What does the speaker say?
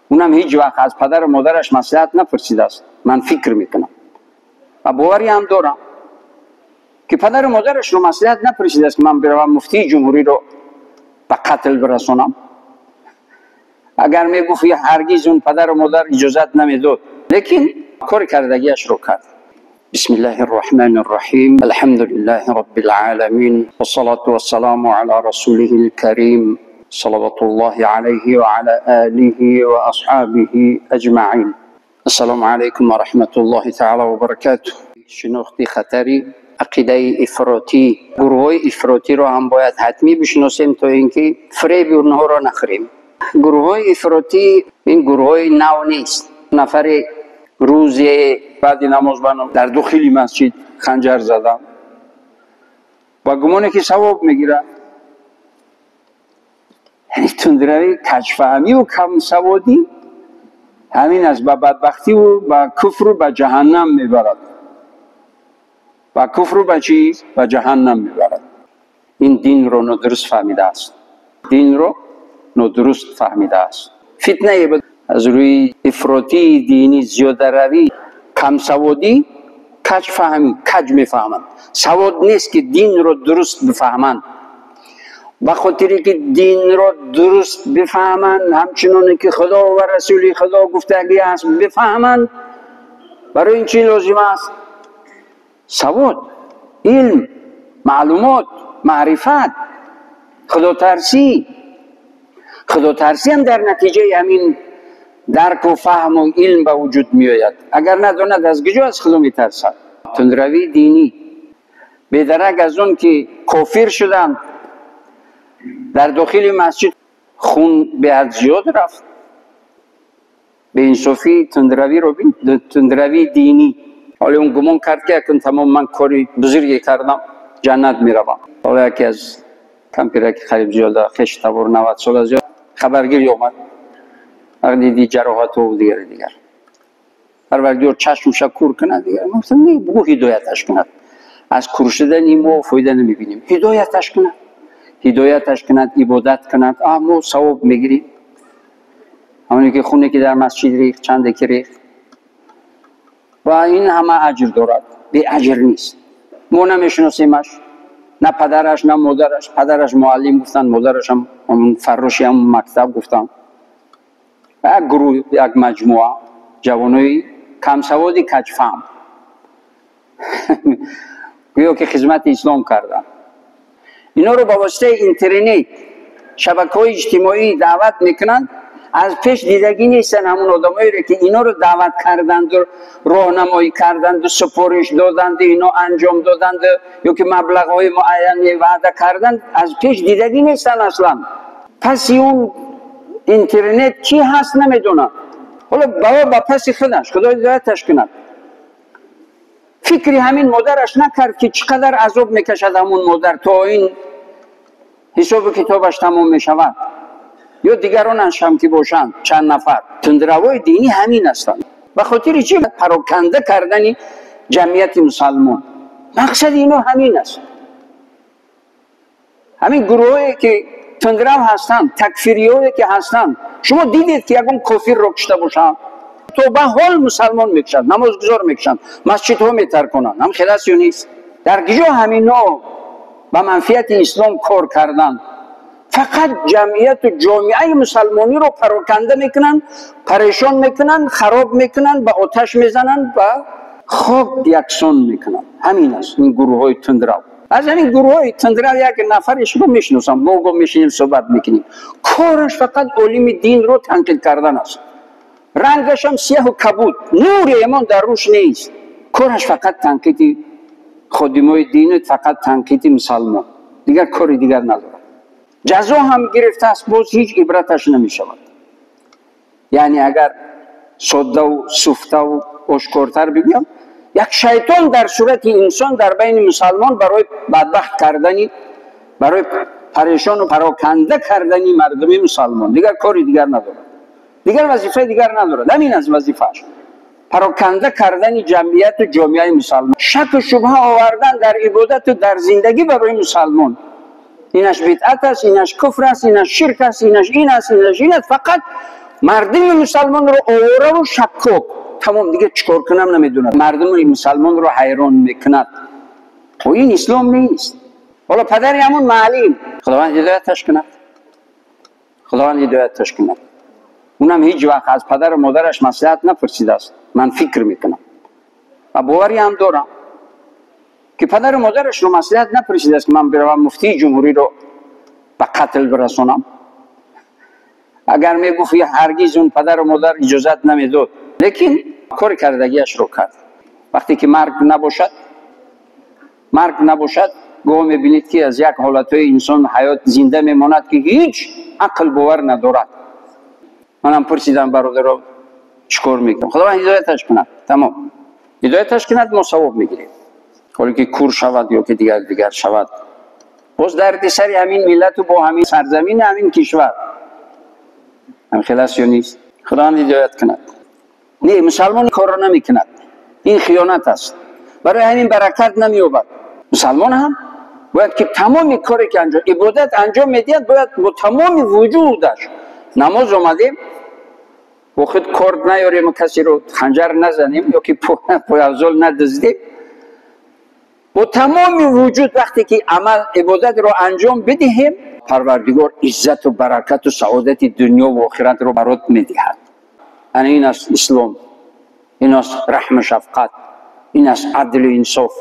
اونم هیچ وقت از پدر و مادرش مصلحت نپرسیده است. من فکر میکنم و باوری هم دارم که پدر و مادرش رو مصلحت نپرسیده است که من بروم مفتی جمهوری رو به قتل برسونم. اگر میگفت هرگز اون پدر و مادر اجازت نمیداد، لیکن کار کردگیش رو کرد. بسم الله الرحمن الرحیم. الحمد لله رب العالمین والصلاة والسلام علی رسوله الكریم صلوات الله علیه وعلى آله واصحابه اجمعین. السلام علیکم و رحمت الله تعالی و برکاته. شناخت خطری عقیده افراطی، گروه افراطی رو هم باید حتمی بشناسیم تا اینکه فریب اونها رو نخوریم. گروه افراطی این گروه نو نیست. نفر روز بعد نماز بنا در داخل مسجد خنجر زدم با گمانه که ثواب میگیره. یعنی تندروی، کجفهمی و کم سوادی همین است، به بدبختی و به کفر و به جهنم میبرد. به کفر و به چیز؟ به جهنم میبرد. این دین رو نادرست فهمیده است. دین رو نادرست فهمیده است. فتنه بود از روی افراطی دینی، زیاده روی، کم سوادی، کج فهمی، کج میفهمند. سواد نیست که دین رو درست بفهمند. به خاطری که دین رو درست بفهمند، همچنان که خدا و رسول خدا گفتگی است بفهمند، برای این چی لازم است؟ سواد، علم، معلومات، معرفت، خدا ترسی. خدا ترسی هم در نتیجه همین درک و فهم و علم به وجود می آید. اگر نداند از کجا از خدا می ترسد؟ تندروی دینی بیدرک از اون که کافر شدند، در داخل مسجد خون به حد زیاد رفت. به انصافی تندروی رو بین، تندروی دینی. حالا اون گمان کرد که اکن تمام من کاری بزرگی کردم جنت می روم. حالا یکی از کمپیره که خریب زیاده خش تبار 90 سال زیاد خبرگیری آمد، دیدی جراحات و دیگر دیگر. پروردگار چشمش کور کند دیگر. گفتم نه، بگو هدایتش کند. از کور شدن ما فایده نمیبینیم. هدایتش کند، هدایتش کند، عبادت کند، ما ثواب میگیریم. همونی که خونه که در مسجد ریخت، چند که ریخت، و این همه اجر دارد، بی اجر نیست. ما نمیشناسیمش، نه پدرش نه مادرش. پدرش معلم گفتن، مادرش هم فراشی هم مکتب گفتن. یک گروه، یک مجموعه جوانای کم سوادی کج فهم گویا که خدمت اسلام کردن. اینا رو با واسطه اینترنت، شبکه‌های اجتماعی دعوت میکنن. از پیش دیدگی نیستن همون آدمایی رو که اینا رو دعوت کردند و راهنمایی کردند و سپارش دادند، اینا انجام دادند یا که مبلغ‌های معینی وعده کردند، از پیش دیدگی نیستن اصلا. پس اون اینترنت چی هست نمیدونم. حالا بابا با پس خودش خدا هدایتش کند. فکری همین مادرش نکرد که چقدر عذاب میکشد همون مادر تا این حساب کتابش تمام میشود. یا دیگرانش هم که باشند چند نفر تندروای دینی همین هستند. به خاطر چی؟ پراکنده کردن جمعیت مسلمان. مقصد اینا همین است. همین گروهی که تندرو هستند، تکفیریایی که هستند، شما دیدید که یکم کافر رو کشته باشند، تو به حال مسلمان میکشند، نمازگزار میکشند، مسجدها میترکنند، هم خلاص یا نیست؟ در کجا همینا به منفیت اسلام کار کردند؟ فقط جمعیت و جامعه مسلمانی رو پراکنده میکنن، پریشان میکنن، خراب میکنن، به آتش میزنن و خاک یکسان میکنن. همین است این گروه های تندرو. از همین گروه های تندرو یک نفرش رو میشناسم، ما میشینیم صحبت میکنیم، کارش فقط علم دین رو تنقید کردن است. رنگش هم سیاه و کبود، نور ایمان در روش نیست. کارش فقط تنقید خادمای دین، فقط تنقید مسلمان، دیگر کاری دیگر نداره. جزا هم گرفته است، باز هیچ عبرتش نمی شود. یعنی اگر ساده و سفته و آشکارتر بگویم، یک شیطان در صورت انسان در بین مسلمان برای بدبخت کردنی، برای پریشان و پراکنده کردنی مردم مسلمان، دیگر کاری دیگر ندارد، دیگر وظیفه دیگر ندارد. همین از وظیفه‌اش پراکنده کردن جمعیت و جامعه مسلمان، شک و شبهه آوردن در عبادت و در زندگی برای مسلمان. اینش بدعت است، اینش کفر است، اینش شرک است، اینش این است، اینش این است. فقط Мардуми мусалмонро овора шаккок, тамом, дига чикор кунам намедонад, мардуми мусалмонро ҳайрон мекунад. Ин ислом нест. Ҳоло падари ҳамон маълим, Худованд ҳидояташ кунад, Худованд ҳидояташ кунад. Унам ҳеҷ вақт аз падару модараш маслиҳат напурсидааст. Ман фикр мекунам ва боварӣ ҳам дорам, ки падару модарашро маслиҳат напурсидааст, ки ман биравам, муфтии ҷумҳуриро ба қатл бирасонам. Агар мегуфт, ҳаргиз он падару модар иҷозат намедод. Лекин кори кардагиашро кард. Вақте ки марг набошад, марг набошад, гоҳ мебинед, ки аз як ҳолатҳои инсон ҳаёт зинда мемонад, ки ҳеҷ ақл бовар надорад. Манам пурсидам: «Бародаро, чӣ кор мекунам?» Худованд ҳидояташ кунад, тамом, ҳидояташ кунад, мо савоб мегирем. Ҳоле ки кур шавад ё ки дигар дигар шавад, боз дарди сари ҳамин миллату бо ҳамин сарзамини ҳамин кишвар. Ҳамхел аст ё нест? Худованд ҳидоят кунад. Не, мусалмон корро намекунад, ин хиёнат аст, барои ҳамин баракат намеёбад. Мусалмон ҳам бояд ки тамоми коре ки анҷом, ибодат анҷом медиҳад, бояд бо тамоми вуҷудаш. Намоз омадем, бо худ корд наёрем, касеро ханҷар назанем ё ки пойафзол надиздем. Бо тамоми вуҷуд вақте ки амал, ибодатро анҷом бидиҳем, Парвардигор иззату баракату саодати дунё ва охиратро барот медиҳад. Ана ин аст ислом, ин аст раҳму шафқат, ин аст адлу инсоф.